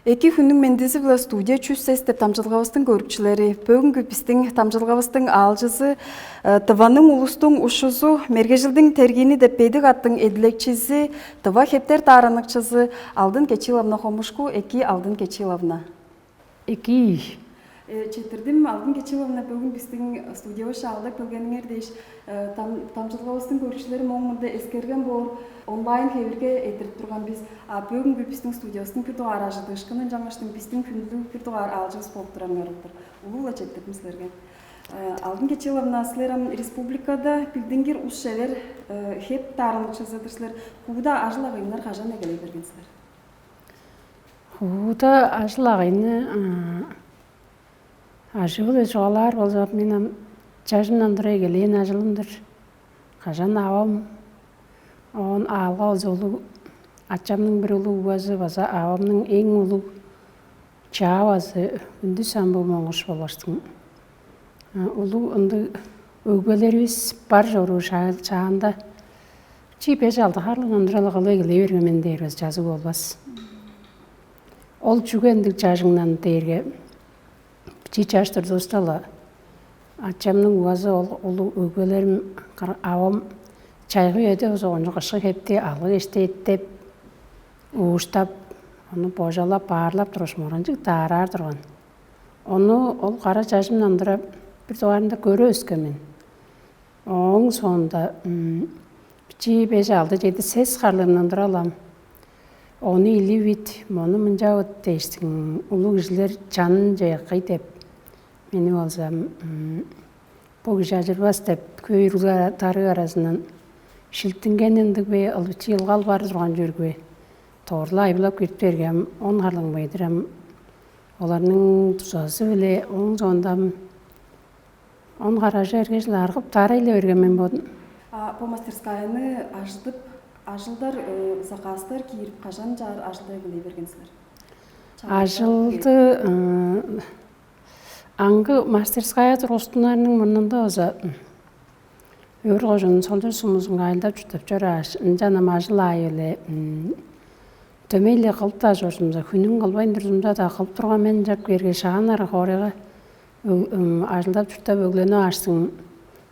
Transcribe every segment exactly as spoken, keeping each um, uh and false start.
Эки хүннүң мендизи-биле, студия «Чүс сес» деп дамчыдылгавыстың көрүкчүлери. Бөгүнгү бистиң дамчыдылгавыстың аалчызы, э, Тываның улустуң ушузу, мергежилдиң тергиини деп бедик аттың эдилекчизи, тыва хептер даараныкчызы Алдын Кечиловна Хомушку. Эки, Алдын Кечиловна. Эки. Э, четтирдим, Алдын Кечиловна, бөгүн бистиң студиявыс чаалдап келгениңер дээш. Э, дам-, дамчыдылгавыстың көрүкчүлери моң мында эскерген боор, онлайн хевирге эрттирип турган бис. А бөгүнгү бистиң студиявыстың бир дугаар ажыдыышкыны, ынчангаштың бистиң хүндүлүг бир дугаар аалчывыс болуп турарыңар-дыр. Улуу-ла четтирдим силерге. Э, Алдын Кечиловна, силер ам республикада билдингир ус-шевер, э, хеп даараныкчызы-дыр силер. Хууда ажыл-агыйыңар кажан эгелей берген силер? Хууда ажыл-агыйны, а, ажыы-биле чугаалаар болза, мен ам чажымдан тура эгелээн ажылым-дыр. Кажан авам, оон аалга болза улуг, ачамның бир улуг угбазы база авамның эң улуг чаавазы Үндүс Самбуу Монгуш болгаштың. А, улуг ындыг өгбелеривис бар чоруур шаа-, шаанда, чи беш-алды харлыындан тура-ла кылып эгелей берген мен дээр база чазыг болбас. Ол чүге ындыг чажыңдан дээрге, чи чаш турдувуста-ла, ачамның угбазы, ол улуг өгбелерим, кыр-, авам чайгы үеде болза кончуг кышкы хепти алгы-кешти эттеп, ууштап, ону божалап, баарлап тургаш, моранчыг даараар турган. Ону ол кара чажымдан тура бир дугаарында көрүп өскен мен. Ооң соонда, м, бичии беш, алды, чеди, сес харлыымдан тура-ла ам, ону илиивит, мону мынчавыт дээштиң, улуг кижилер чанынче кый деп, мени болза, м, бо кижи ажырбас деп, хөй уруглар, дарыг аразындан шилтингени ындыг бе, ылчи ылгал бар турган чүве, дорт-ла айбылап кирип бергем, он харлыын бедирем. Оларның дузазы-биле ооң соонда ам он хар ажы эргеш-ле аргып, даарай-ла берген мен бодум. А бо мастерскаяны ажыдып, ажылдар, э, заказтар киирип, кажан чаар ажылды эгелей берген силер? Ажылды, э, аңгы мастерская тургустунарының мурнунда болза, м, Өвүр кожууннуң Солчур сумузунга ажылдап-чурттап чорааш, ынчан ам ажыл аайы-биле, м, дөмей-ле кылып-даа чорзумза, хүннүң кылбайн турзумза-даа, кылып турган мен. Ынчап кээрге, шааннар хоорайга ө-, м, ажылдап-чурттап өгленип ааштың,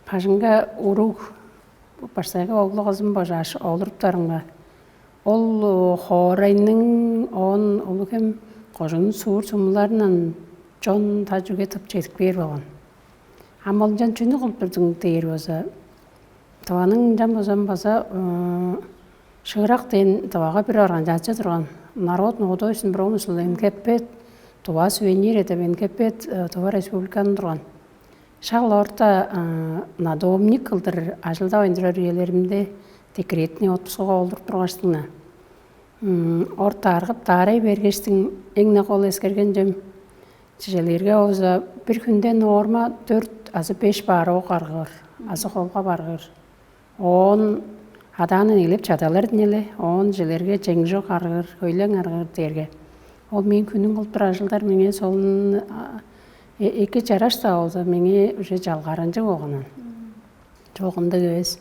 бажыңга уруг, баштайгы оглу-кызым божааш олуруптарымга, ол, о, хоорайның, оон Улуг-Хем кожууннуң суур-сумуларындан чон, тас чүге тып чедип кээр болган. Ам ол ынчан чүнү кылып турдуң дээр болза, Тываның ынчан болза, база, ы, «Шыырак» дээн Тывага бир организация турган. «Народный художественный промысел», Н Х П, «Тува сувениры» деп Н Х П, э, Тыва Республиканың турган. Шак орта, э, надомник кылдыр ажылдавайн турар үелеримде, декретный отпускага олуруп тургаштың-на, м, орта аргып даарай бергештиң, эң-не кол эскерген чүвем, чижээлээрге болза, бир хүнде норма дөрт азы беш пар ок аргыыр, азы холга баргыыр. Оон адаанын эгелеп чадалар ийин але, оон чижээлээрге чеңчок аргыыр, хөйлең аргыыр дээрге, ол мээң хүннүң кылып турар ажылдар меңээ солун, а, э-, эки чараш-даа болза, меңээ уже чалгааранчыг болган. Чок, ындыг эвес.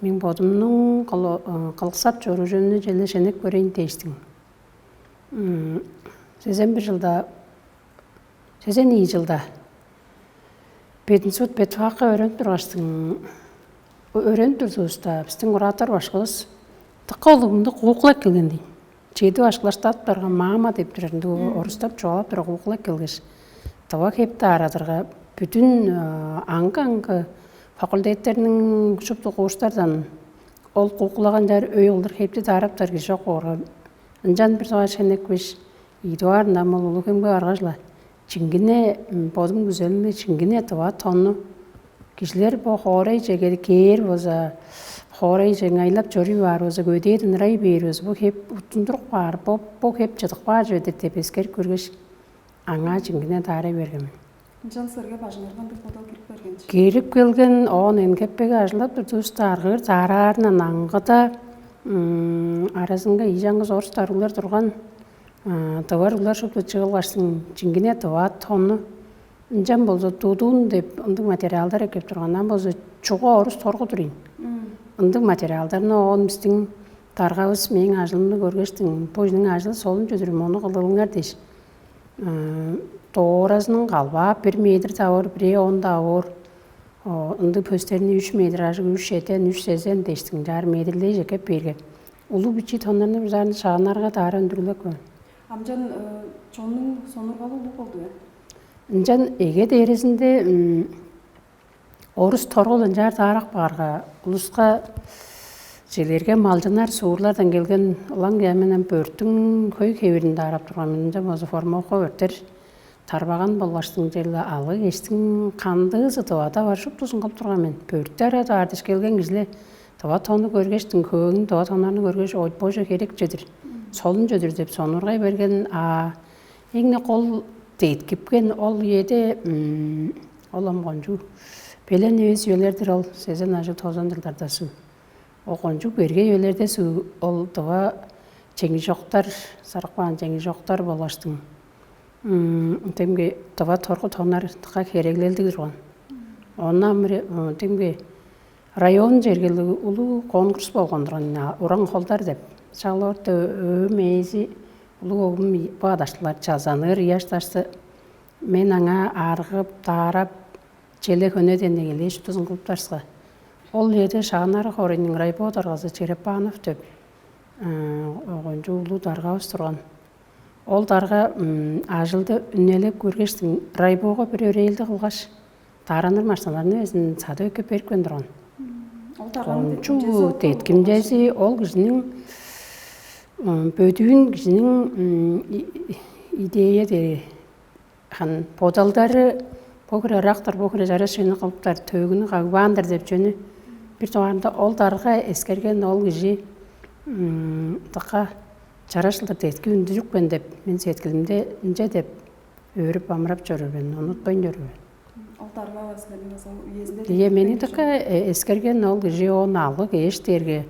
Мен бодумнуң кылы-, ы, кылыксап чоруур чүвемни черле шенеп көрейн дээштиң. М, сезен бир чылда, сезен ийи чылда пединститут педфакка өөренип тургаштың, о-, өөренип турдувуста, бистиң куратор башкывыс дыка улуг мындыг кукла эккелген дийин. Чеди башкылаштап барган, «Мама» деп турар, ындыг орустап чугаалап турар кукла эккелгеш, тыва хепти даарадырга, бүдүн, э, аңгы-аңгы факультеттерниң шупту курстардан ол куклага ынчаар өй кылдыр хепти даараптар кижи чок боорга, ынчан бир дугаар шенепкеш, ийи дугаарында ам ол Улуг-Хемге баргаш-ла, чиңгине, м, бодум күзелимде чиңгине тыва тонну, кижилер бо хоорайже кээр болза, хоорайже ыңайлап чоруй баар болза, көдээден ырай бээр болза, бо хеп уттундуруп каар, бо, бо хеп чыдып каар чүве-дир деп эскерип көргеш, аңаа чиңгине даарай берген мен. Ынчан силерге бажыңарга ындыг бодал кирип келген чү? Кирип келген. Оон Н Х П-ге ажылдап турдувуста, аргыыр даараарындан аңгыда, м, аразынга ийи чаңгыс орус дарыглар турган, а, тыва уруглар шупту чыылгаштың, чиңгине тыва тонну, ынчан болза «Дудуун» деп ындыг материалдар эккеп турган. Ам болза чуга орус торгу-дур ийин. Ындыг материалдарны оон бистиң Даргавыс мээң ажылымны көргештиң, бо кижиниң ажылы солун чүве-дир, мону кылдырыңар дээш, дооразының калбаа бир метр-даа боор, бирээ он-даа боор. Ындыг пөстерни үш метр ажыг, үш чеден, үш сезен дээштиң, чаар метрлээш эккеп бээрге, улуг бичии тоннарны бир саарны шаганнарга даара үндүрүлеп каан. Амчан чоннуң сонургалы улуг болду бе? Ынчан эге дээрезинде орус торгул ынчаар даарак баарга, улуска, челерге малчыннар, суурлардан келген ылаңгыя менен бөрттүң хөй хевирин даарап турган мен. Ынчан болза формовка бөрттер тарбаган болгаштың, черле алгы кештиң кандыызы тывада бар, шуптузун кылып турган мен. Бөрттү ара даар дээш келген кижилер тыва тонну көргештиң, хөөгүң тыва тоннарны көргеш, ой, боже, херек чүве-дир, солун чүве-дир деп сонургай берген. А эң-не кол деткипкен ол үеде, ол ам кончуг белен эвес үелер-дир ол, сезен ажыг, тозан чылдарда суу. Ол кончуг берге үелерде суу, ол тыва чеңижоктар, сарып каан чеңижоктар болгаштың, демги тыва торгу тоннар дыка хереглелдиг турган. Оон ам демги район чергелиг улуг конкурс болган турган, «Ураң холдар» деп. Шак ол орта өөм ээзи, улуг оглум бо адаштылар чазаныыр ыяш дашты. Мен аңаа аргып, даарап, челе-хөнеден эгелээш, шуптузун кылып дарыска, ол үеде Шагаан-Арыг хоорайның райбо даргазы Черепанов деп кончуг улуг даргавыс турган. Ол дарга ажылды үнелеп көргештиң, райбога бир өрээлди кылгаш, даараныр машиналарны безин садып эккеп берипкен турган. Ол дарганың кончуг деткимчези ол кижиниң, бөдүүн кижиниң идея дээри, хан бодалдары бо хире ырак-тыр, бо хире чараш чүвени кылыптар, төөгүнү кагбаан-дыр деп чүвени бир дугаарында ол дарга эскерген, ол кижи дыка чараш кылдыр детки үндүрүпкен деп мен сеткилимде ынча деп өөрүп амырап чоруур мен, унутпайн чоруур мен. Ол дарга силерниң база үезинде? Ийе, мени дыка эскерген ол кижи. Оон алгы кээш дээрге,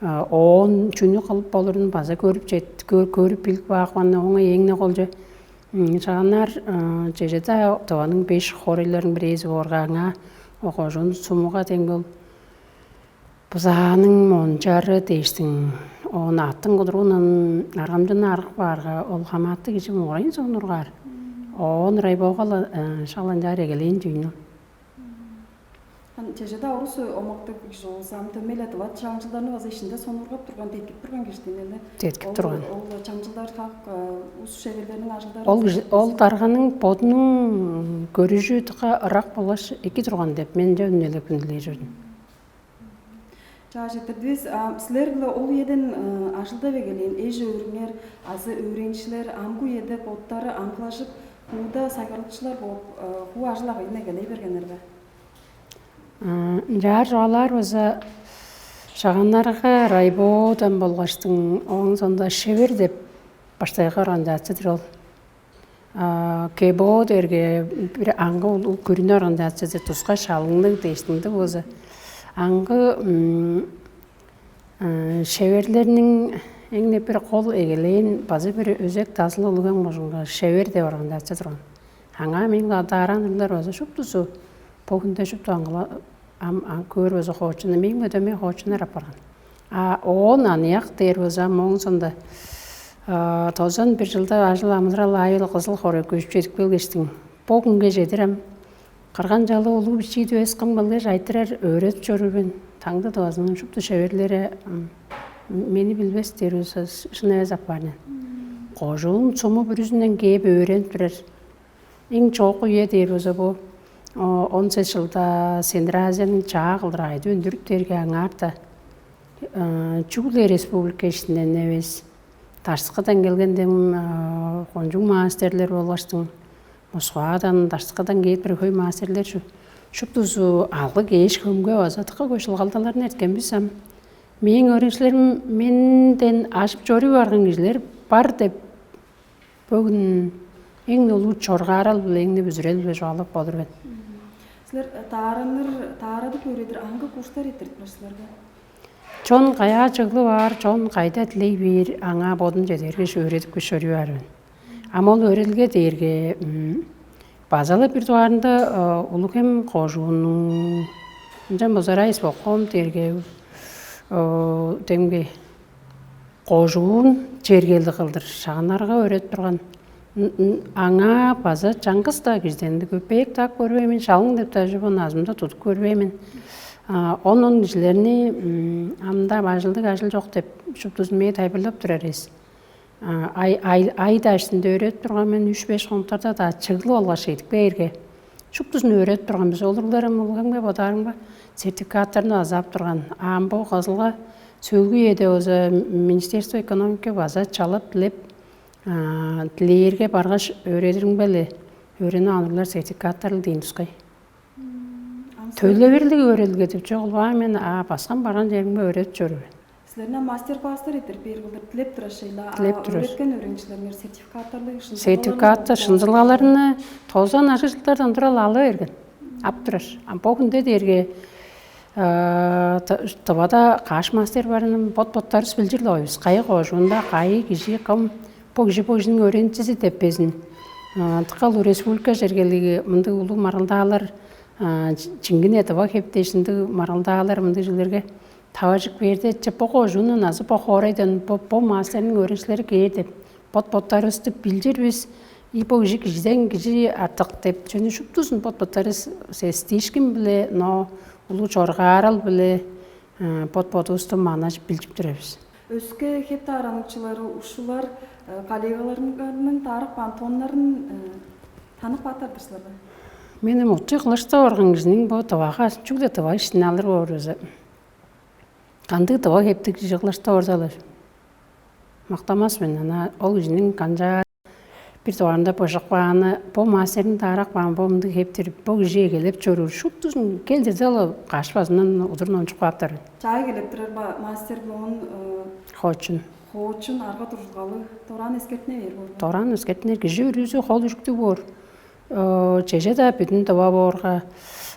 оон чүнү кылып болурун база көрүп чет, көрүп билип каапкан. Оңа эң-не колче Шагаан-Арыг чеже-даа Тываның беш хоорайларының бирээзи боорга, аңаа кожуун сумуга дең бол бызааның мончары дээштиң, оон аттың кудуруундан аргамчын арып каарга, ол хамааты кижи мугурайн сонургаар. Оон ырай болгала шак ынчаар эгелээн чүвүн ол. Ам чеже-даа орус омактыг кижи болза, ам дөмей-ле тыва чаңчылдарны база ишинде сонургап турган, деткип турган кижи-дир ийин але. Деткип турган. Ол чаңчылдар как ус шеверлерниң ажылдары. Ол кижи, ол дарганың бодунуң көрүжү дыка ырак болгаш эки турган деп мен үнелеп хүндүлээр чордум. Чаа, четтирдивис. Силер-биле ол үеден ажылдап эгелээн эш-өөрүңер азы өөреникчилер амгы үеде боттары аңгылажып, хууда сайгарлыкчылар бооп, хуу ажыл-агыйын эгелей бергеннер бе? Ынчаар чугаалаар болза, Шагаан-Арыгга райбодан болгаштың, ооң соонда шевер деп баштайгы организация-дыр ол. КБО дээрге бир аңгы улуг күрүне организация-дыр, тускай шалыңныг дээш, ындыг болза. Аңгы шеверлерниң эң-не бир кол эгелээн, база бир өзек-дазылы улуг эм кожуунга шевер деп организация турган. Аңаа мээң-биле даараныр улустар база шуптузу бо хүнде шупту аңгыла-, ам, ам көөр болза хоочуннар, мээң-биле дөмей хоочуннар апарган. А оон аныяк дээр болза, ам ооң соонда тозан бир чылда ажыл-амыдырал аайы-биле Кызыл хоорай көжүп чедип келгештиң, бо хүнге чедир ам кырган-чалыы улуг-бичии эвес, кым кылдыр айтырар, өөредип чоруур мен. Таңды Тывазының шупту шеверлери мени билбес дээр болза, шын эвес апаар-дыр ийин. Кожуун суму бүрүзүнден кээп өөренип турар. Эң чоокку үе дээр болза, бо он сес чылда Центральный Азияның чаа кылдыр айды үндүрүп дээрге, аңаарда чүгле республика иштинден эвес, даштыкыдан келген дем кончуг мастерлер болгаштың, Москвадан, даштыкыдан кээп бир хөй мастерлер шу-, шуптузу алгы кээш, хөмге база дыка хөй шылгалдаларны эрткен бис ам. Мээң өөреникчилерим менден ажып чоруй барган кижилер бар деп бөгүн эң-не улуг чоргаарал-биле, эң-не бүзүрел-биле чугаалап болур мен. Силер даараныр, даарадып өөредир аңгы курстар эрттирип турар силер бе? Чон каяа чыглып аар, чон кайда дилей бээр, аңаа бодум чедип бергеш, өөредип күүсүп чоруй баар мен. Ам ол өөредилге дээрге база-ла бир дугаарында Улуг-Хем кожууннуң, ынчан болза райисполком дээрге, демги Кожуун чергелиг кылдыр шаганнарга өөредип турган. Аңаа база чаңгыс-даа кижиден көпеек-даа көрбейн мен, шалың деп даже бо назымда тудуп көрбейн мен. Онун кижилерни амда бажылдыг ажыл чок деп шуптузун мээ тайылбырлап турар эвес. Ай ай ай даштында өөредип турган мен, үш-беш контарда-даа чыглып алгаш, эдип кээрге, шуптузун өөредип турган бис. Олурларым улгамга бодаарымга сертификаттарны азап турган. Ам бо кызылга сөөлгү эде база Министерство экономики база чалап дилеп, дилээрге баргаш, өөредирим беле, өөренип алырлар сертификаттарыл дейн тускай. Төлевирлиг өөредилге деп чогулбаан мен, а баскан барган жеримге өөредип чоруур. Силерден мастер-класстар эртер бээр кылдыр дилеп турар шейла. Дилеп турар. Өөреткен өөреникчилериңер сертификаттарлыг шынзылгалар. Сертификаттар, шынзылгаларны тозан ажыг жылдардан тура ала берген. Ап турар. А бо хүнде дээрге Тывада каш мастер барын бот-боттарывыс билчир-ле оювус. Кайы кожуунда, кайы кижи, кым, бо кижи бо кижиниң өөреникчизи деп безин. Дыка улуг республика чергелиги мындыг улуг маргылдаалар, чиңгине тыва хеп дээш ындыг маргылдаалар, мындыг чүүлдерге таваржып кээрде, че бо кожуундан азы бо хоорайдан бо мастерниң өөреникчилери кээр деп бот-боттарывысты билчир бис. И бо кижи кижиден кижи артык деп чүнү шуптузун бот-боттарывыс эстиишкин-биле, но улуг чоргаарал-биле бот-бодувусту манажып билчип турар бис. Өске хеп даараныкчылары, ушулар, коллегаларыңарның даарап каан тоннарын танып каапкан-дыр силер бе? Мен эми утчуй кылаштап орган кижиниң бо Тывага чүгле тыва иштин алыр боор база. Кандыг тыва хептиг кижи кылаштап орзалыр? Мактамас мен, ана ол кижиниң канчаар бир дугаарында быжып кааны, бо мастерни даарап каан, бо мындыг хептир, бо кижи эгелеп чоруур, шуптузун келдирде-ла каш базындан удурун ончуп кааптар. Чаа эгелеп турар мастер боон? Хоочун. Хоочун, арга туржулгалыг, дораан эскертине бээр боор. Дораан эскертинер, кижи бүрүзү хол үжүктүг боор. Чеже-даа бүдүн тыва боорга,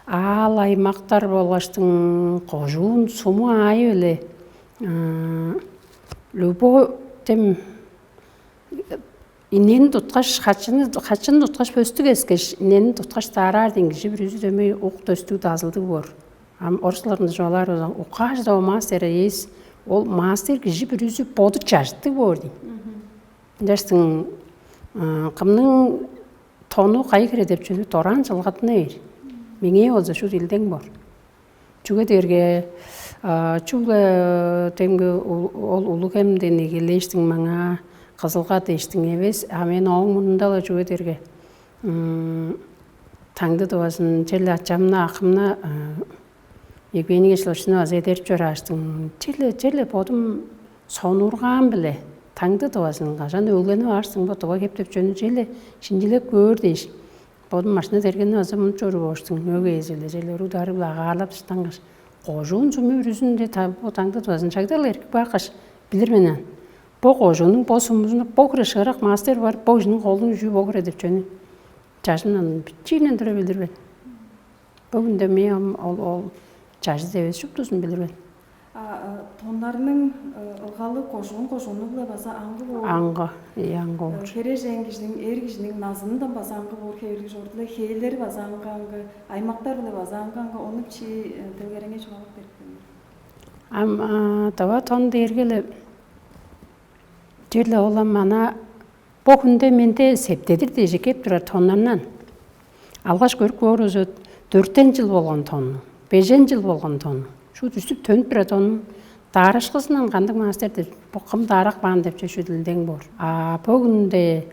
аал аймактар болгаштың кожуун суму аайы-биле любой тем иннени туткаш, хачыны хачын туткаш, пөстүг эскеш, иннени туткаш даараар дээн кижи бүрүзү дөмей ук дөстүг дазылдыг боор. Ам орус кылдыр чугаалаар болза, у каждого мастера есть, ол мастер кижи бүрүзү боду чажыттыг боор дейн. Ынчаштың кымның тону кайы хире деп чүнү дораан чылгатына бээр. Меңээ болза шуут илдең боор. Чүге дээрге чүгле демги ол улуг эмден эгелээштиң маңаа кызылга дээштиң эвес, а мен ооң мурнунда-ла чүге дээрге таңды тывазын черле ачамны, акымны, Евгений Кечловични база эдерип чорааштың, черле черле бодум сонуургаан-биле таңды тывазын кажан өгленип аарсың бо тыва хеп деп чөнү черле шинчилеп көөр дээш, бодум машина тергени база мунуп чоруур болуштуң, өг ээзи-биле черле уруг-дарыг-биле агаарлап дыштангаш, кожуун суму бүрүзүнде бо таңды тывазын шагда-ла эргип каапкаш, билир мен аан. Бо кожууннуң бо сумузунда бо хире шыырак мастер бар, бо кижиниң холунуң чүү бо хире деп чөнү чажымдан бичиинен тура билир мен. Бөгүнде мен ол ол чажыт эвес шуптузун билир мен. А тоннарның ылгалы кожуун кожууну-биле база аңгы боор. Аңгы, ие, аңгы боор. Херээжен кижиниң, эр кижиниң назынындан база аңгы боор, хевирлиг чордуле, хээлери база аңгы-аңгы, аймактар-биле база аңгы-аңгы, ону чи делгереңе чугаалап берип көрүңер. Ам дава тон дээрге-ле черле ол ам ана бо хүнде менде септедир дээже кеп турар тоннардан. Алгаш көрүп көөрүзү, дөртен чыл болган тонну, бежен чыл болган тонну, шуут үстүп төнүп турар тонну даарашкызынан кандыг мастер деп, бо кым даарап каан деп чөшүдүлдең боор. А бөгүнде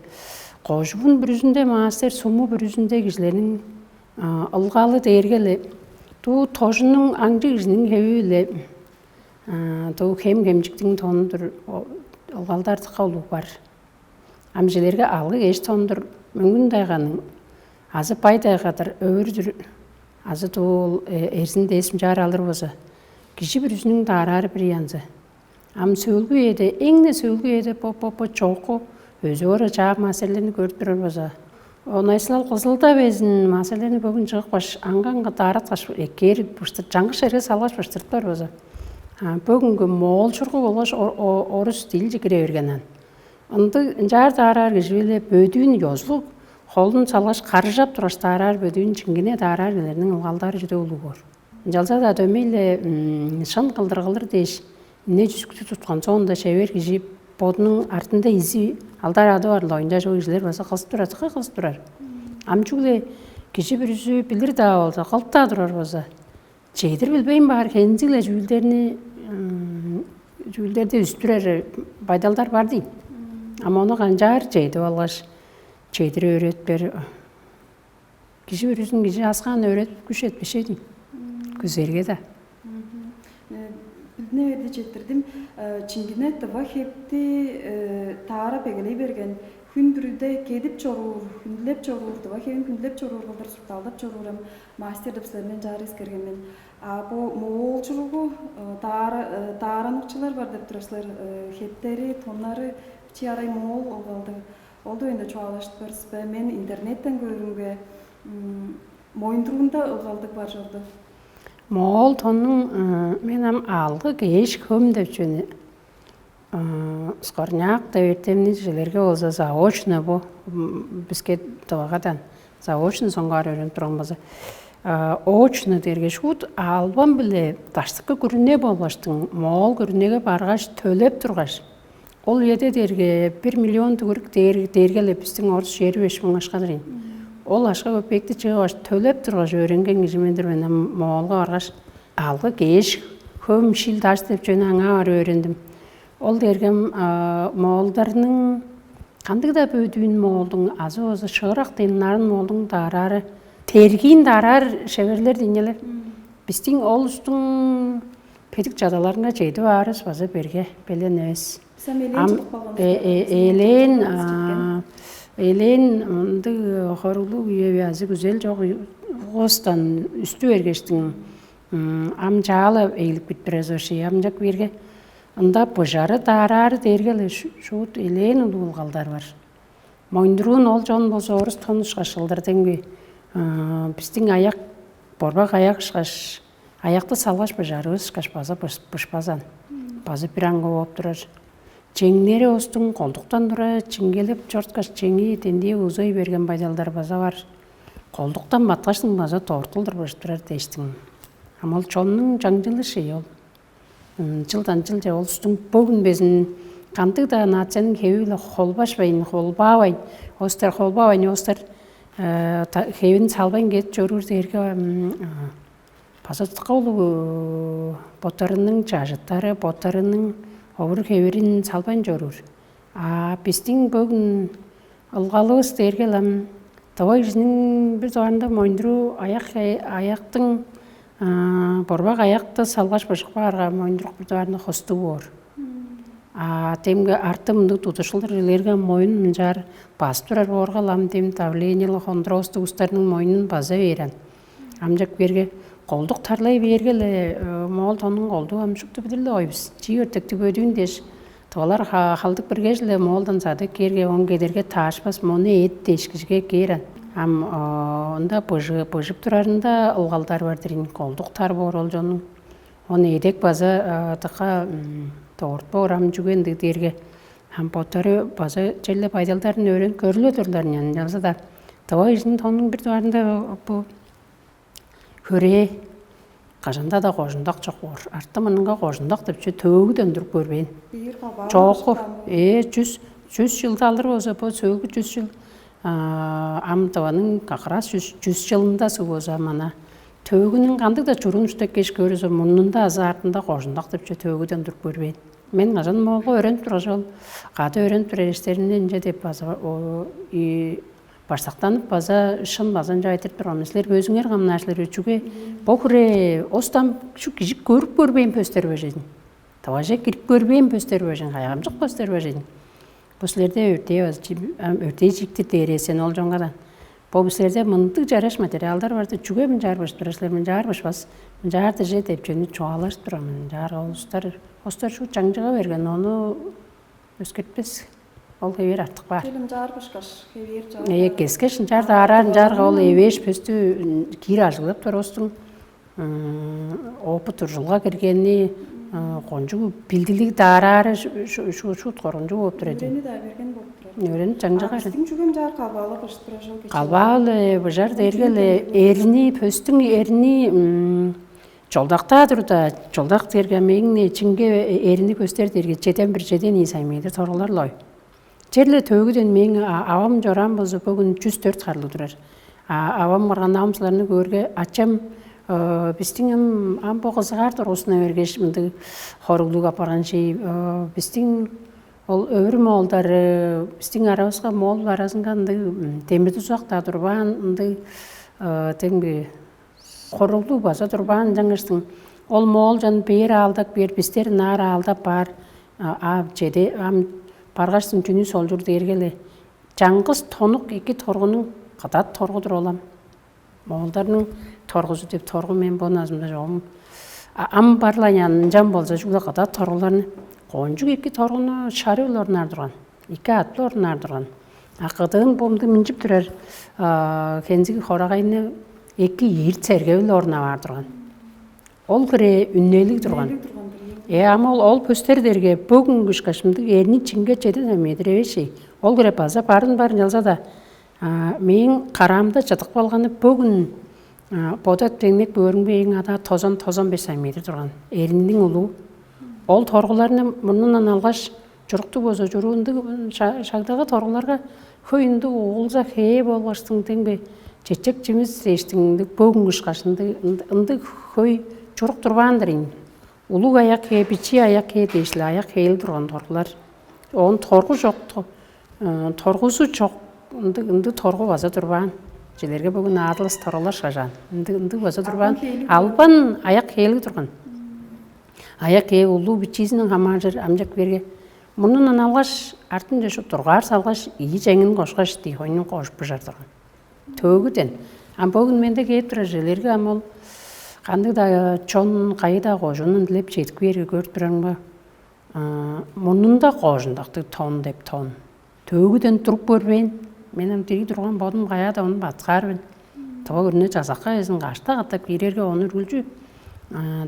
кожуун бүрүзүнде мастер, суму бүрүзүнде кижилерниң ылгалы дээргели дуу тожунуң аңчы кижиниң хеви-биле дуу хем-хемчиктиң тонун-дур, ылгалдар дыка улуг бар. Амчыларга алгы кеш тон-дур, мөңгүн тайганың азы бай тайгадыр, өвүр-дүр азы дуул эрзин дээсим чаар алыр болза, кижи бүрүзүнүң даараары бир янзы. Ам сөөлгү үеде, эң-не сөөлгү үеде бо бо бо чоокку өзүп ора чаап маселени көрүп турар болза, онайсылал кызылда безин маселени бөгүн чыгыпкаш, аңган даараткаш эккээр быштыр, чаңгыс черге салгаш быштырыптар болза, бөгүнгү моолчургу болгаш орус дилче кире берген аан. Ындыг ынчаар даараар кижи-биле бөдүүн ёзулуг холун салгаш, карыжап тургаш даараар бөдүүн чиңгине даараар килерниң ылгалдары чүдө улуг боор. Ынчалза-даа дөмей-ле шын кылдыр кылыр дээш, Эмне чүскү туткан соонда шевер кижи бодунуң артында изи алдар ады бар-ла оюнда чок кижилер база кызып турар, кызып турар. Ам чүгле кижи бүрүзү билир-даа болза, кылып-даа турар болза, чедир билбейн баар хензиг-ле чүүлдерни чүүлдерди үстүрер байдалдар бар дейн. Ам ону канчаар чедип алгаш, чедир өөретпер. Кижи бүрүзүн кижи аскаан өөредип күш этпешей дейн. Күзерге-даа. Билдине берди четирдим. Чиңгине тыва хепти таара бегелей берген. Хүн бүрүде кедип чоруур, хүндүлеп чоруур, тыва хевин хүндүлеп чоруур кылдыр суртаалдап чоруур эм мастер деп силерден чаар эскерген мен. А бу моол чуругу таарыныкчылар бар деп турар силер, хептери, тоннары чи арай моол ылгалдыг. Ол дугайында чугаалашып көрүспе. Мен интернеттен көрүнге моюндуруунда ылгалдыг бар чорду. Моол тоннуң мен ам алгы кээш хөм деп чүвени скорняк деп эртемни жилерге болза заочно бу биске дывагадан заочно соңгаар өөрүнүп турган болза очно дээрге шуут албан биле даштыкы күрүне болгаштың моол күрүнеге баргаш төлеп тургаш ол үеде дээрге бир миллион дүгүрүк дээрге эле биздин орус чери беш муң ашкадыр ийин. Ол ашка көпекти чыгып аш төлеп тургаш өөренген кижи мен-дир мен моолго баргаш алгы кээш хөм шил даш деп чөөнү аңаа барып өөрендим. Ол дээрге моолдарның кандыг-даа бөдүүн моолдуң азы болза шыырак ден нарын моолдуң даараары тергиин даараар шеверлер дийнелер. Биздиң ол устуң бедик чадаларынга чедип аарыс база берге белен эвес. Ам элээн элээн ындыг хоруглуг үеви азы күзел чок угостан үстү бергештиң ам чаала ээлип кип турар оший амчак биирге ында быжары даараары дээрге-ле шуут элээн улуг ылгалдар бар. Моюндуруун ол чон болза орус тон ышкаш кылдыр демги биздиң аяк борбак аяк ышкаш аякты салгаш быжарывыс ышкаш база бышпазан база бир аңгы бооп турар. Чеңнери остуң колдуктан тура чиңгелеп чорткаш чеңии дендии узай берген байдалдар база бар. Колдуктан баткаштың база тортулдур быжып турар дээштиң. Ам ол чоннуң чаңчылы шей ол. Жылдан жылче ол устуң бөгүн безин кандыг-даа нациянын хеви-биле холбашпайн, холбаавайн, остар холбаавайн, остар хевин салбайн кетип чоруур дээрге база дыка улуг боттарының чажыттары, боттарының овур-хевирин салбайн чоруур. А бистиң бөгүн ылгалывыс дээрге ылам тыва кижиниң бир дугаарында моюндуруу аяк аяктың борбак аякты салгаш быжыкпаарга моюндурук бир дугаарында хостуг боор. А демге арты мындыг тудушулдар илерге моюн ынчаар базып турар боорга ылам дем давлениелы хондроостуг устарның моюнун база бээрен. Амчак берге колдук тарлай бээрге-ле моол тонуң колдуу ам шупту билир-ле ой бис. Чии өртектиг бөдүүн дээш тывалар халдык биргежиле моолдан садып кээрге он кедерге таашпас мону эът дээш кижиге кээрен. Ам ында быжып турарында ылгалдар бар дирин колдук тар боор ол чонуң. Он эдек база дыка тоорутпа урам чүге ындыг дээрге ам боттары база черле байдалдарын өөренип көрүлбе турлар ынчалза-даа тыва кижиниң тонунуң бир дугаарында бу хөрээ кажанда-даа кожундак чок боор. Арты мынынга кожундак деп чү төөгүден туруп көрбээн. Чоокку ээ чүс чүс жылда алыр болза бо сөөлгү чүс жыл ам тываның как раз чүс жылында суг болза мана төөгүнүң кандыг-даа чуруун уштап кеш көрүзү мурнунда азы артында кожундак деп чү төөгүден туруп көрбээн. Мен кажан моолга өөренип тургаш ол кады өөренип турар эштеримден ынча деп база баштактанып база шын база ынча айтырып турган мен. Силер өзүңер камнаар силер өчүгө бо хире остан шу кижи көрүп көрбээн пөстер бежедин. Таваже кирип көрбээн пөстер бежен, кайгамчык пөстер бежен. Бо силерде өртээ база өртээ чиктир дээр эсен ол жоңгадан. Бо силерде мындыг жараш материалдар барды. Чүге мынчаар быжып турар силер? Мынчаар бышпас. Мынчаар дыже деп чөөнү чугаалажып турам. Мынчаар ол устар остар шу чаңчыга берген. Ону өскертпес. Ол хевээр артык баар. Келим жаар бышкаш, хевээр жаар. Э, кескеш ынчаар даараар ынчаарга ол эвээш пөстү киир ажыглап тургустуң. Опыт ужулга киргени кончуг билдилиг даараары шуут коргунчуг болуп тур эди. Өөрени да берген болуп турар. Өөрени чаңчыга. Биздин жүгүн жаар калбаалы бышып турар жол кече. Калбаалы быжар дээрге эле эрни пөстүң эрни Чолдактаа турда, чолдак дээрге мээң ичинге эрини көстер дээрге чеден бир, чеден ийи сантиметр торгулар-ла ой. Черле төөгүден мээң авам чораан болза, бөгүн чүс дөрт харлыг турар. А авам барган авамчыларны көөрге, ачам бистиң ам ам бо кызыгаар тургузуна бергеш, мындыг хоруглуг апарган чей. Бистиң ол өвүр моолдары, бистиң аравыска моол аразынга ындыг демир дузак-даа турбаан, ындыг теңби хоруглуг база турбаан. Ынчангаштың ол моол чон бээр аалдап бээр, бистер ынаар аалдап баар. А чеде ам баргаштың чүнү солчур дээрге-ле, чаңгыс тонук эки торгунуң кыдат торгу-дур ол ам. Моолдарның торгузу деп торгу мен бо назымда чогум ам бар-ла. Ынчан болза, чүгле кыдат торгуларны, кончуг эки торгуну шары-биле орнаар турган, эки аът-биле орнаар турган. А кыдыын бо мындыг минчип турар хензиг хорагайны эки ийир церге-биле орнап аар турган. Ол хире үнелиг турган. Э, ам ол ол көстер дээрге бөгүнгү ышкаш мындыг эрни чинге чеден сантиметр эвес чей. Ол хире база барын бар ынчалза-даа, мээң караамда чыдып калганы бөгүн бода деңнек бөрүңбе эң адаа тозан, тозан беш сантиметр турган, эрниниң улуу. Ол торгуларны мурнундан алгаш, чуруктуг болза чуруу ындыг шагдагы торгуларга хөй ындыг уулза хээ болгаштың, деңбе чечек чимис дээштиң, ындыг бөгүн кышкаш ындыг ындыг хөй чурук турбаан-дыр ийин. Улуг аяк хээ, бичии аяк хээ дээш-ле, аяк хээли турган торгулар. Оон торгу чок, торгузу чок ындыг ындыг торгу база турбаан. Чилерге бөгүн аадылыс торгулар шажаан. Ындыг ындыг база турбаан. Албан аяк хээлиг турган. Аяк хээ улуу бичиизиниң хамааржыр амчак берге. Мурнундан алгаш, артынче шу дургаар салгаш, ийи чеңин кошкаш, дий хойнун кожуп быжар турган. Төөгүден. Ам бөгүн менде кээп турар чилерге ам ол кандыг-даа чон, кайы-даа кожуундан дилеп чедип кээрге көрүп турарымга, мурнунда коожундактыг тон деп тон. Төөгүден туруп көрбээн. Мен ам дириг турган бодум каяада ону баткаар мен. Тыва күрүне чазакка безин кашта катап киирерге, ону үргүлчү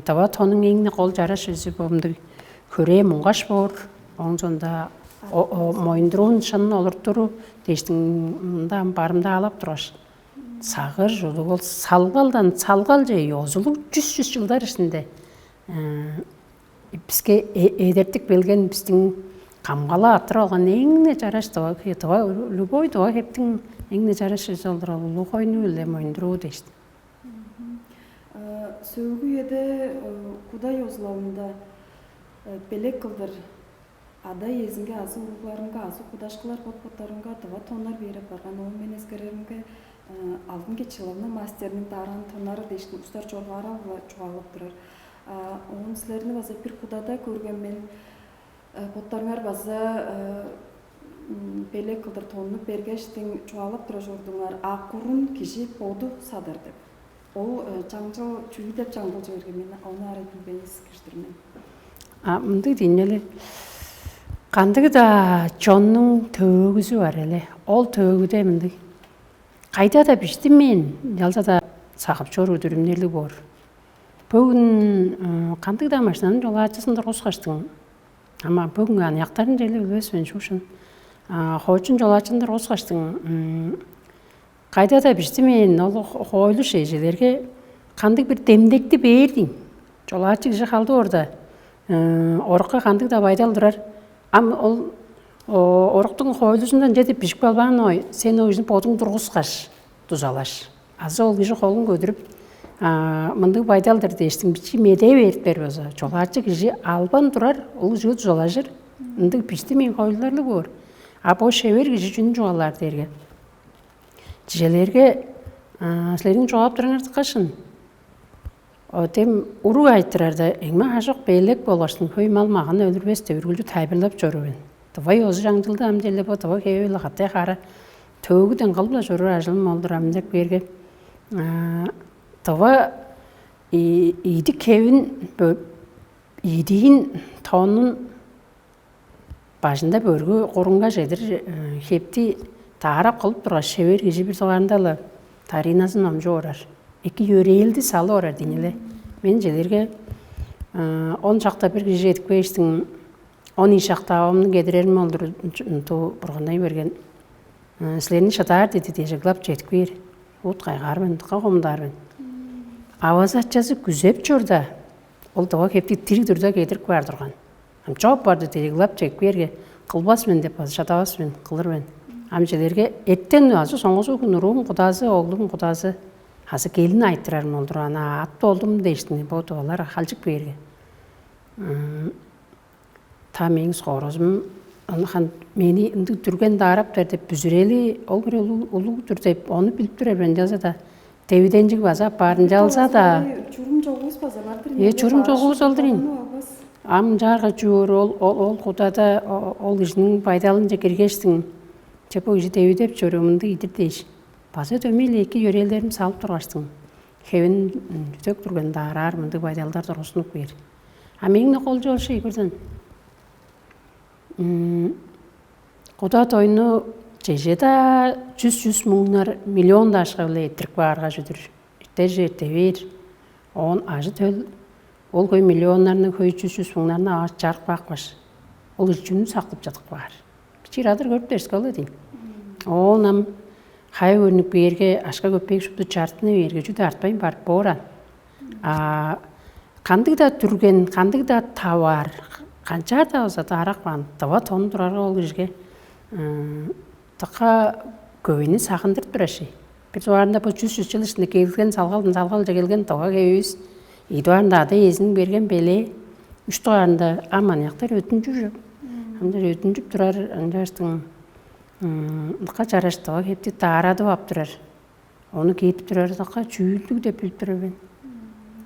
тыва тонуң эң-не кол чараш чүвези бо мындыг хөрээ муңгаш боор. Ооң соонда моюндуруун шынын олуртуру дээштиң мында ам барымдаалап тургаш, сагыыр чулук ол салгалдан салгалче ёзулуг чүс-чүс чылдар иштинде биске эдертип келген, бистиң камгалап аттырып алган эң-не чараш тыва, тыва, любой тыва хептиң эң-не чараш чүвези ол-дур, ол улуг хойну-биле моюндуруу дээштиң. Сөөлгү үеде куда ёзулалында белек кылдыр ада-иезинге азы уругларынга азы кудашкылар бот-боттарынга тыва тоннар бээр апарган. Оон мен эскереримге, Алдын Кечиловна мастерниң дааран тоннары дээшкин устар чоргаарал-ла чугаалап турар. Оон силерни база бир кудада көрген мен. Боттарыңар база белек кылдыр тонну бергештиң чугаалап тура чордуңар, а курун кижи боду садар деп. Ол чаңчыл чүү деп чаңчылчы берген, мен ону аарай билбейн кижи-дир мен. А мындыг дийин эле. Кандыг-даа чоннуң төөгүзү бар эле. Ол төөгүде мындыг. Кайда-даа биштинмээн, ынчалза-даа сагып чоруур дүрүмнерлиг боор. Бөгүн кандыг-даа машинаның чолаачызын тургускаштың, ама бөгүн аныяктарын черле билбес мен, шуушун. Хоочун чолаачызын тургускаштың, кайда-даа биштинмээн, ол хоойлу шежелерге кандыг бир демдекти бээр дейн. Чолаачы кижи халдып орда, орукка кандыг-даа байдал турар. Ам ол оруктуң хоойлузундан чеде бижип калбаан ой, сен ол кижини бодуң тургускаш, дузалаш. Азы ол кижи холун көдүрүп, мындыг байдал-дыр дээштиң бичии медээ берип бер болза, чолаачы кижи албан турар, ол кижиге дузалажыр. Ындыг бишти мең хоойлуларлыг боор. А бо шевер кижи чүнү чугаалаар дээрге, чижелээрге, силерниң чугаап турарыңар дыккашын. О дем уруг айтырарда эңме хажок белек болгаштың хөй мал-маган өлүрбес деп үргүлчү тайылбырлап чоруур мен. Тывай оозу чаңчылды ам черле бо тыва хевел катай хара төөгүден кылып-ла чоруур ажылым ол-дур ам деп кээрге, тыва ийдик хевин, ийдиин, тонун бажында бөргү курунга чедир хепти таарап кылып тургаш, шевер кижи бир дугаарында-ла тарыйназын номчуп орар. Эки йөрээлди салып орар дийин эле. Мен чедерге он шакта бир кижи чедип кээштиң, он ийи шакта авамны кедирерим ол-дур, туу бурганнай берген. Силерни шыдаар диди дээш ыглап чедип кээр. Уут кайгаар мен, дыка хомудаар мен. Авазы-ачазы күзеп чорда, ол дыва хептиг дириг турда кедирип каар турган. Ам чоп барды дириг лап чек берге, кылбас мен деп база шадавас мен, кылыр мен. Ам чилерге эттен азы соңгузу күн уруум кудазы, оглум кудазы азы келин айтырарым олдур ана ат болдум дээштиң бо дувалар халчык берге. Та мээң скорозум хан мени ындыг дүрген даараптар деп бүзүрели ол хире улуг-дур деп ону билип турар мен жаза да девиденчиг база аппаарынчалза да. Чурум чогуус база бардыр. Э, чурум чогуус олдур ин. Ам чаарга чуур ол ол кудада ол кижиниң байдалынче киргештиң. Че бо кижи девидеп чоруу мындыг идир дээш. База дөмей-ле эки йөрээлдерин салып тургаштың. Хевин жүдек турган даараар мындыг байдалдар тургузунуп кээр. А мээң-не кол чооршу ийгирден. Куда тойну чеже-даа чүс чүс муңнар миллион дашка-биле эртирип каарга чүдүр. Эртер же эрте бээр. Оон ажы-төл ол хөй миллионнарны хөй чүс чүс муңнарны аас чарып каапкаш, ол ичүүнү сактып чадып каар. Бичиир адыр көрүп дерске ол эдиң. Оон ам хая көрнүп кээрге, ашка көппээг шупту чартыны бээрге чүдү артпайн барып бооран. А кандыг-даа дүрген, кандыг-даа таваар, канчаар-даа болза даарак баан, дыва тонун турарга ол кижиге дыка көйнү сагындырып турар ши. Бир дугаарында бо чүс чүс чыл ишинде келген салгалдан салгалче келген дыва кевивис, ийи дугаарында ада-иезиниң берген белээ, үш дугаарында ам аныяктар өттүнчүр. Ынчаар өттүнчүп турар ынчааштың ылка чараш дыва хепти даарадып ап турар. Ону кээдип турар ылка чүүлдүг деп билип турар мен.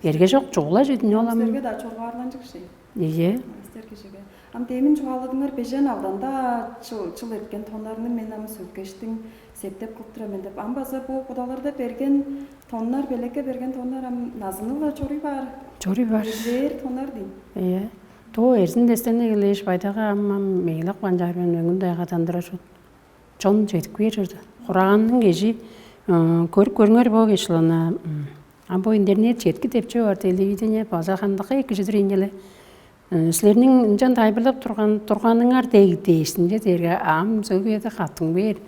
Эрге чок чугула чүдүн ол ам. Силерге-даа чоргаарланчык ши. Ийе. Мастер кижиге. Ам демин чугааладыңар бежен алдан-даа чыл чыл эрткен тоннарны мен ам сөккештиң септеп кылып тура мен деп. Ам база бу кудаларда берген тоннар, белекке берген тоннар ам назыны-ла чоруй баар. Чоруй баар. Бээр тоннар дейм. Ийе. Тоо эрзин дестен эгелээш байдага ам ам мейлак банчаар мен өңүн дайгадандырар шут. Чон чедип кээр чорду. Хураганның кежи көрүп көрүңер бо кешлана. А бо интернет четки деп чүве бар, телевидение база хандакка эки чедир ийин эле. Силерниң ынчан тайылбырлап турган турганыңар дег дээшсинче дээрге ам сөөгү эде каттың бээр.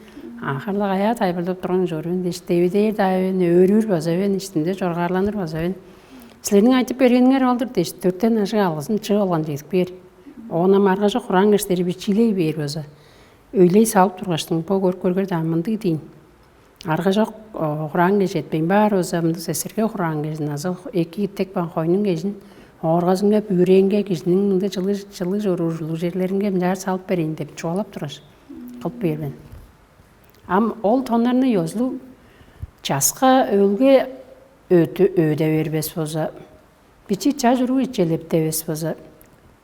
Ахарлык аяа тайылбырлап турган чоруур дээш, девидээр-даа эвен, өөрүүр база эвен, иштинде чоргаарланыр база эвен. Силерниң айтып бергениңер ол-дур дээш, дөртен ажыг алгызын чыып алган чедип бээр. Оон ам аргажок хураан кештери бичиилей бээр база. Өйлей салып тургаштың бо көрүп көргер даан мындыг дейн. Аргажок хураан кежи этпейн баар база мындыг сесерге хураан кежин азы эки иттек баан хойнуң кежин ооргазынга, бүүрээнге, кижиниң мындыг чылыг чылыг чоруур ужурлуг черлеринге мынчаар салып берейн деп чугаалап тургаш, кылып бээр мен. Ам ол тоннарны ёзулуг часка өөлге өөде бербес болза, бичии чаш уруг ичелеп девес болза,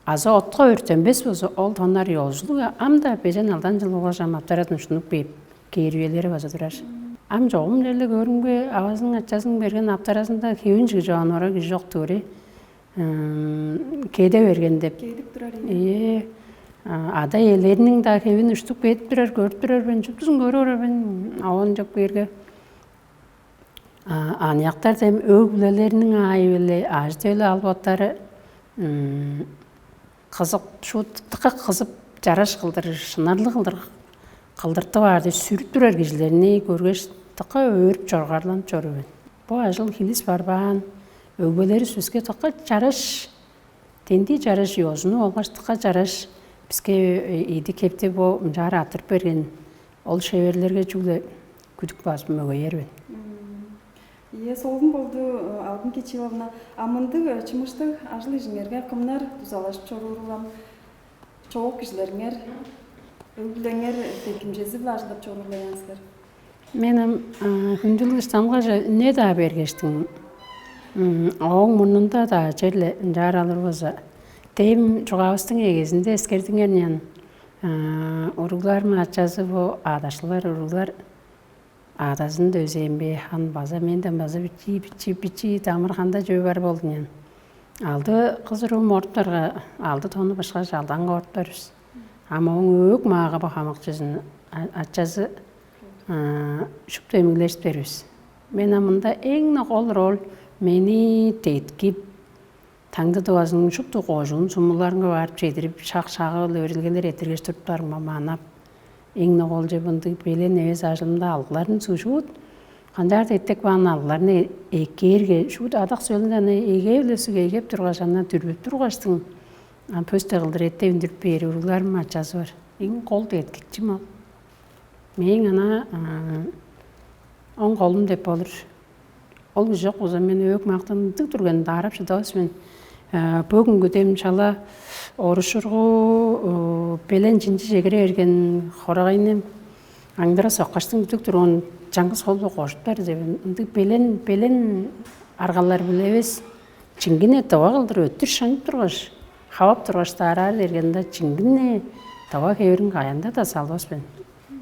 азы отка өртенмес болза, ол тоннар ёзулуг ам-даа бежен алдан чыл болгаш ам аптарадан ушунуп кээп кээр үелери база турар. Ам чогум черле көрүмге авазының ачазының берген аптаразында хевин чыгы чоон ора кижи чок дуур. Кеде берген деп. Кедип турар ийин. Ээ. Ада-иелериниң-даа хевин уштуп кедип турар, көрүп турар мен, чуптузун көрүп орар мен, оон чок берге. Аныяктар дем өг-бүлелериниң аайы-биле ажы-төлү албаттары кызып, шуут дыка кызып, чараш кылдыр, шынарлыг кылдыр кылдыртып аар деп сүрүп турар кижилерни көргеш, дыка өөрүп чоргаарланып чоруур мен. Бо ажыл хилис барбаан, өгбелеривиске дыка чараш, дендии чараш ёзуну болгаш дыка чараш биске идик хепти бо мынчаар аттырып берген ол шеверлерге чүгле күдүк базып мөгеер мен. Ийе, солун болду, Алдын Кичиловна. А мындыг чымыштыг ажыл ижиңерге кымнар дузалажып чоруур улам? Чоок кижилериңер, өг-бүлеңер деткимчези-биле ажылдап чоруурлаян силер. Мен ам хүндүлүг стамгаже үне-даа бергештиң, ооң мурнунда-даа черле ынчаар алыр болза, дем чугаавыстың эгезинде эскердиңер ыйнаан. Уругларым ачазы бо адашлар уруглар адазын дөзээн бе хан база менден база бичии бичии бичии дамыр ханда чөө бар болду ыйнаан. Алды кыз уруум оруптарга алды тону башкаш алдан кооруптарбыз. Ам ооң өөк маагы бо хамык чүзүн ачазы шупту эмиглежип бербис. Мен ам мында эң-не кол роль мени деткип, таңды дывазының шупту кожуун сумуларынга барып чедирип, шак-шагы-биле өөредилгелер эрттиргеш туруптарымга манап, эң-не кол чүве мындыг белен эвес ажылымда алгыларын сужуут, Канчаар-даа эттеп каан алыгларны эккээрге, шуут адак сөөлүнде аны эгээ-биле суг эгеп тургаш, аны дүрбүп тургаштың, ам пөс-даа кылдыр эттеп үндүрүп бээр уругларым ачазы бар. Эң кол деткикчим ол. Мээң ана оң колум деп болур. Ол кижи чок болза, мен өөк-мактан ындыг дүрген даарап шыдавас мен. Бөгүнгү дем шала орушургу белен чинчи чегире берген хорагайны аңдыра соккаштың, үдүк турган чаңгыс холду кожуптар деп, ындыг белен белен аргалар-биле эвес, чиңгине дыва кылдыр өттүр шаңып тургаш, хавап тургаш даараар дергенде, чиңгине дыва хевирин каянда-даа салбас мен.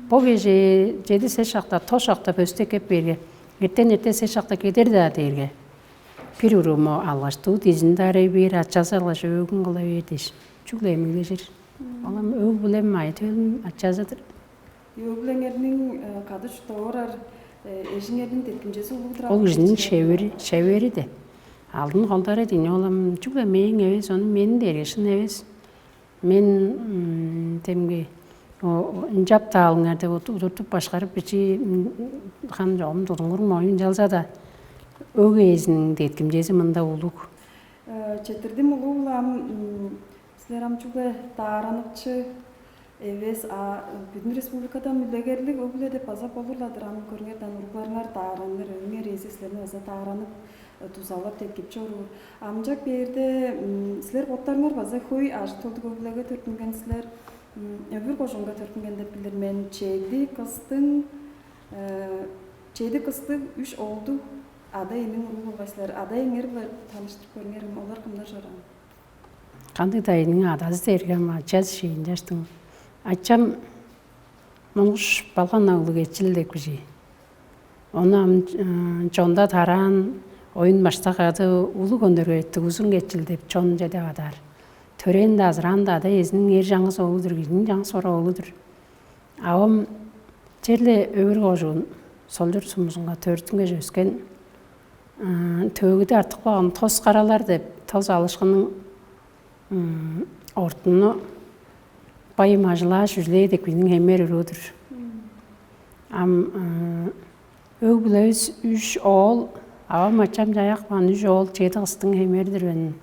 Бо кежээ чеди сес шакта, тос шакта пөстү эккеп бээрге, эртен эрте сес шакта кедер-даа дээрге, бир урууму алгаш, дуу дизин даарай бээр, ачазы алгаш, өөгүн кыла бээр дээш, чүгле эмиглежир. Ол ам өг-бүлем, айы-төлүм ачазы-дыр. Өг-бүлеңерниң кады чурттап орар эжиңерниң деткимчези улуг-дур. Ол кижиниң шевери, шевери де. Алдын холдары дийин, ол ам чүгле мээң эвес, ону мени дээрге шын эвес. Мен демги ынчап-даа алыңар деп удуртуп башкарып бичии хан чогум тудуңур моюн чалза-даа, өг ээзиниң деткимчези мында улуг. Четирдим улуу-ла ам, силер ам чүгле даараныкчы эвес, а бүдүн республикада мүлегерлиг өг-бүле деп база болур-ла-дыр. Ам көрүңер даан, уругларыңар даараныр, өңер ээзи силерни база дааранып, дузалап, деткип чоруур. Амчак бээрде силер боттарыңар база хөй ажы-төлдүг өг-бүлеге төрүттүнген силер. Өвүр кожуунга төрүттүнген деп билир мен. Чеди кыстың, чеди кыстыг, үш оолдуг ада-иениң уруу болгай силер. Ада-иеңер-биле таныштырып көрүңер, олар кымнар чораан? Кандыг-даа ийиниң адазы дээрге ам ачазы шиин чаштың. Ачам монгуш балган оглу Кечил деп кижи. Ону ам чонда тараан, оюн-баштак ады улуг өндөргейтиг Узун Кечил деп чонче деп адаар. Төрээн-даа, азыраан-даа ада-иезиниң эр чаңгыс оолу-дур, кижиниң чаңгыс ора оолу-дур. Авам черле Өвүр кожуун Солчур сумузунга төрүттүнгеш өскен. Төөгүде артып калган тос каралар деп, тос алышкының ортуну байым ажылааш, үжүлээ деп кижиниң хемер уруу-дур. Ам өг-бүлевис үш оол, авам, ачам чаяк баан, үш оол, чеди кыстың хемер-дир мен.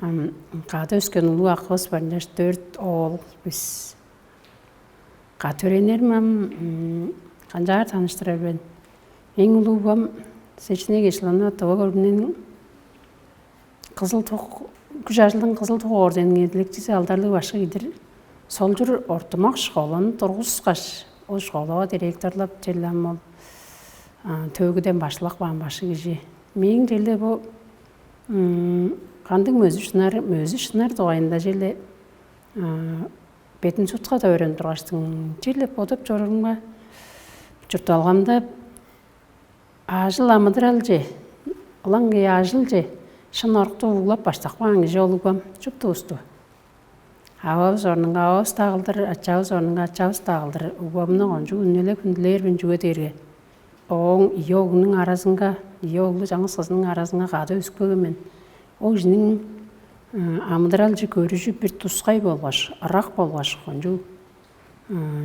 Ам кады өскен улуг акывыс бар, ынчаш дөрт оол бис. Кады төрээниңерим ам канчаар таныштырар мен? Эң улуум Сечинеевич Лана, Тыва көрүнениң Кызыл туг, күш-ажылдың Кызыл туг ордениниң эдилекчизи, алдарлыг башкы кижи-дир. Солчур ортумак школаны тургускаш, ол школага директорлап, черле ам ол төөгүден баштылап каан башкы кижи. Мээң черле бо кандыг мөзү-шынар, мөзү-шынар дугайында черле бединститутка-даа өөренип тургаштың, черле бодап чоруурумга, чуртталгамда ажыл амыдыралче, ылаңгыя ажылче шын орукту углап баштап каан кижи ол угбам, шуптувусту. Ававыс орнунга ававыс-даа кылдыр, ачавыс орнунга ачавыс-даа кылдыр угбамны кончуг үнелеп хүндүлээр мен, чүге дээрге ооң ийи оглунуң аразынга, ийи оглу чаңгыс кызының аразынга кады өскүлүг мен. Ол кижиниң амыдыралче көрүжү бир тускай болгаш, ырак болгаш, кончуг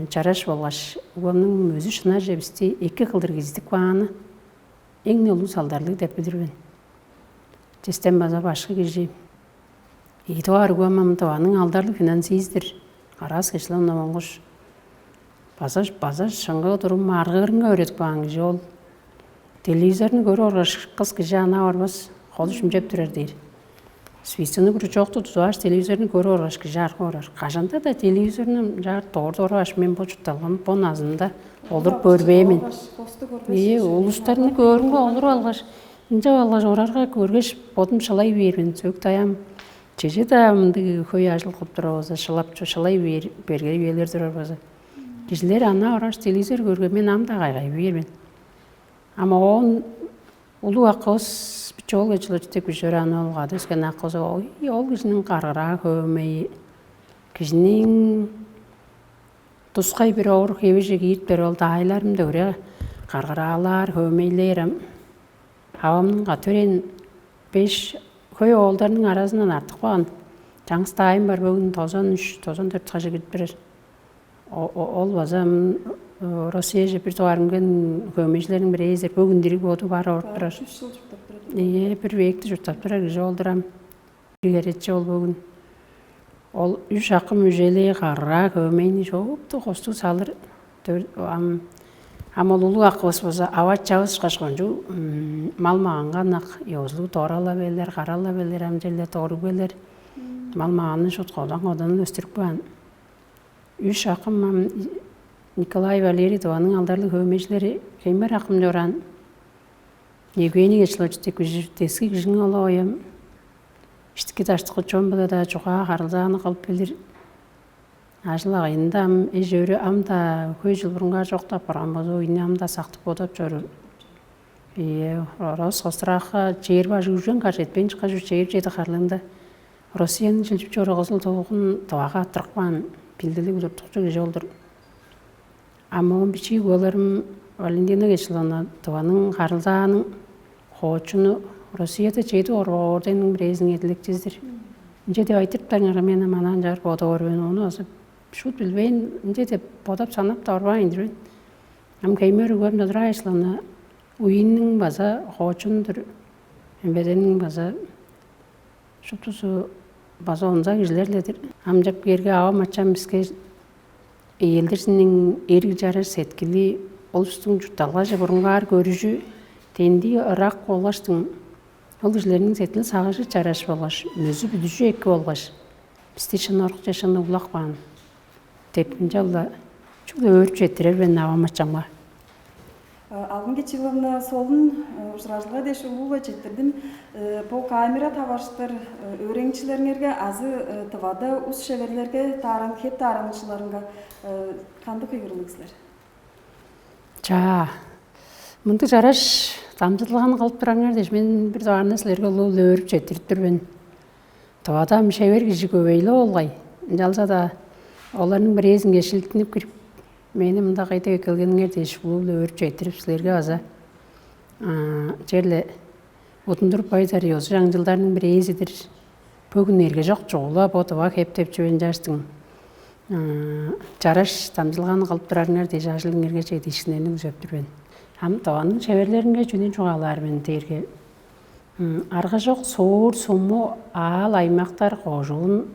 чараш болгаш, угбамның мөзү-шынарже бисти эки кылдыр кижизидип кааны эң-не улуг салдарлыг деп билир мен. Честен база башкы кижи. Ийи дугаар угбам ам Тываның алдарлыг финансист-тир, Караас Кечил-ооловна Монгуш. База, база шыңгыы турум аргыырынга өөредип каан кижи ол. Телевизорну көрүп оргаш, кыс кижи анаа барбас, холу шимчеп турар дээр. Свистуну, крючокту тудуп алгаш, телевизорну көрүп оргаш, кижи аргып орар. Кажан-даа телевизорну ынчаар дорт оргаш, мен бо чуртталгам, бо назымда олуруп көрбээн мен. Ийе, улустарны көөрүмге олуруп алгаш, ынчап алгаш, орарга көргеш, бодум шылай бээр мен. Сөк-даяам, чеже-даа мындыг хөй ажыл кылып турар болза, шылап, шылай бээр, берге үелер турар болза. Кижилер анаа оргаш, телевизор көрген, мен ам-даа кайгай бээр мен. Ам оон улуг акывыс Биче-оол Кечилович деп кижи чораан, ол кады өскен акывыс. Ой, ол кижиниң каргыраа-хөөмейи, кижиниң тускай бир овур-хевиже кииртпер, ол даайларым дөгере каргыраалаар, хөөмейлээр ам. Авамның кады төрээн беш, хөй оолдарының аразындан артып каан чаңгыс даайым бар, бөгүн тозан үш, тозан дөрт хажы кирип турар. Ол база Россияже бир дугаар үнген хөөмейжилерниң бирээзи бөгүн дириг боду бар орут турар. Үш жыл чурттап турар. Ээ, бир векти чурттап турар кижи ол-дур ам. Бир херечи ол бөгүн. Ол үш акым үжелээ караа хөөмейни шоопту костуг салыр. Ам ам ол улуг акывыс болза аваччавыс ышкаш кончуг мал-маганга ынак ёзулуг дорала белер, карала белер, ам черле доруг белер. Мал-маганны шут кодан-коданын өстүрүп каан. Үш акым ам Николай, Валерий Тываның алдарлыг хөөмейжилери, Хеймер акым чораан. Евгений Кечилович деп кижи, дески кижиң ол оям. Иштики даштыкы чон-биле-даа чугаа харылзааны кылып билир. Ажыл-агыйында ам эш-өөрү ам-даа хөй чыл бурунгаар чок деп барган болза, үйүнү ам-даа сактып бодап чоруур. Ийе, Рос Костуракка чээр бажы үжен каш четпейн чыккаш, чээр чеди харлыында Россияның чилчип чоруур кызыл тулгун Тывага аттырып каан билдилиг удуртукчу кижи ол-дур. А моон бичии угаларым Валентина Кечиловна Тываның харылзааның хоочуну, Россияда чеди орбак орденниң бирээзиниң эдилекчизи-дир. Ынча деп айтырыптарыңарга, мен ам анаа ынчаар бодоор мен, ону база шуут билбейн, ынча деп бодап-санап-даа орбаайн-дыр мен. Ам Хеймер угам Додураевич Кечиловна уйуннуң база хоочуну-дур, МВД-ниң база шуптузу база онза кижилер-ле-дир. Амчап кээрге, авам-ачам биске ээлдирзиниң эриг чараш сеткили, ол улустуң чуртталгаже бурунгаар көрүжү тендии ырак болгаштың, ол кижилерниң сеткил-сагыжы чараш болгаш, мөзү-бүдүжү эки болгаш, бисти шын орукче шын углап каан деп, ынчалза-даа чүгле өөрүп четтирер мен авам-ачамга. Алдын Кечиловна, солун ужуражылга дээш улуу-биле четтирдим. Бо камера таварыштыр өөреникчилериңерге азы Тывада ус-шеверлерге дааран, хеп даараныкчыларынга кандыг кыйгырылыг силер? Чаа, мындыг чараш дамчыдылганы кылып турарыңар дээш, мен бир дугаарында силерге улуу-биле өөрүп четтирип тур мен. Тывада ам шевер кижи көвей-ле болгай. Ынчалза-даа оларның бирээзинге шилиттинип кирип, мени мында кайда эккелгениңер дээш, улуу-биле өөрүп четтирип, силерге база черле удундуруп байдыр ёзу-чаңчылдарның бирээзи-дир. Бөгүн эргежок чугула бо тыва хеп деп чүвени чаштың чараш дамчыдылганы кылып турарыңар дээш, ажылыңарга чедиишкиннерни күзеп тур мен. Ам Тываның шеверлеринге чүнү чугаалаар мен дээрге, аргажок суур-суму, аал-аймактар кожуун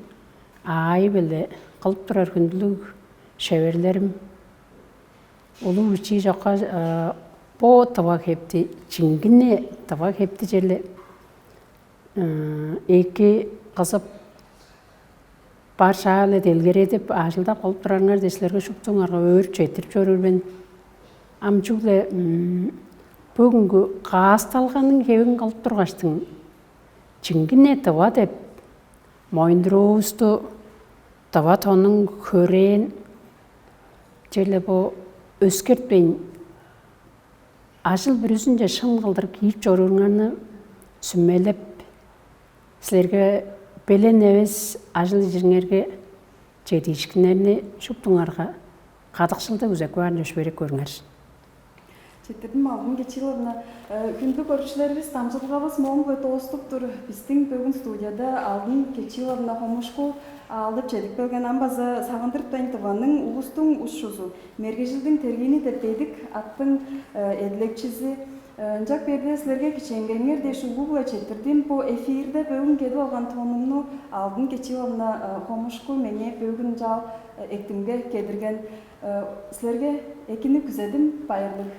аайы-биле кылып турар хүндүлүг шеверлерим, улуг-бичии чокка бо тыва хепти, чиңгине тыва хепти черле эки кызып, бар шаа-биле делгередип, ажылдап кылып турарыңар дээш, силерге шуптуңарга өөрүп четтирип чоруур мен. Ам чүгле бөгүнгү каасталганың хевин кылып тургаштың, чиңгине тыва деп моюндуруувусту, тыва тоннуң хөрээн черле бо өскертпейн, ажыл-бүрүзүнче шын кылдыр киип чорууруңарны сүмелеп, силерге белен эвес ажыл-ижириңерге чедиишкиннерни шуптуңарга кадыкшылды күзеп каарын чөпшээреп көрүңер. Четтирдим, Алдын Кечиловна. Хүндүлүг көрүкчүлеривис, дамчыдылгавыс моон-биле дооступ тур. Бистиң бөгүн студияда Алдын Кечиловна Хомушку аалдап чедип келген, ам база «Сагындыртпайн, Тываның улустуң ус-шузу, мергежилдиң тергиини» деп бедик аттың эдилекчизи. Ынчап кээрде, силерге кичээнгейиңер дээш улуу-биле четтирдим. Бо эфирде бөгүн кедип алган тонумну Алдын Кечиловна Хомушку меңээ бөгүн чаал эктимге кедирген. Силерге экини күзедим, байырлыг.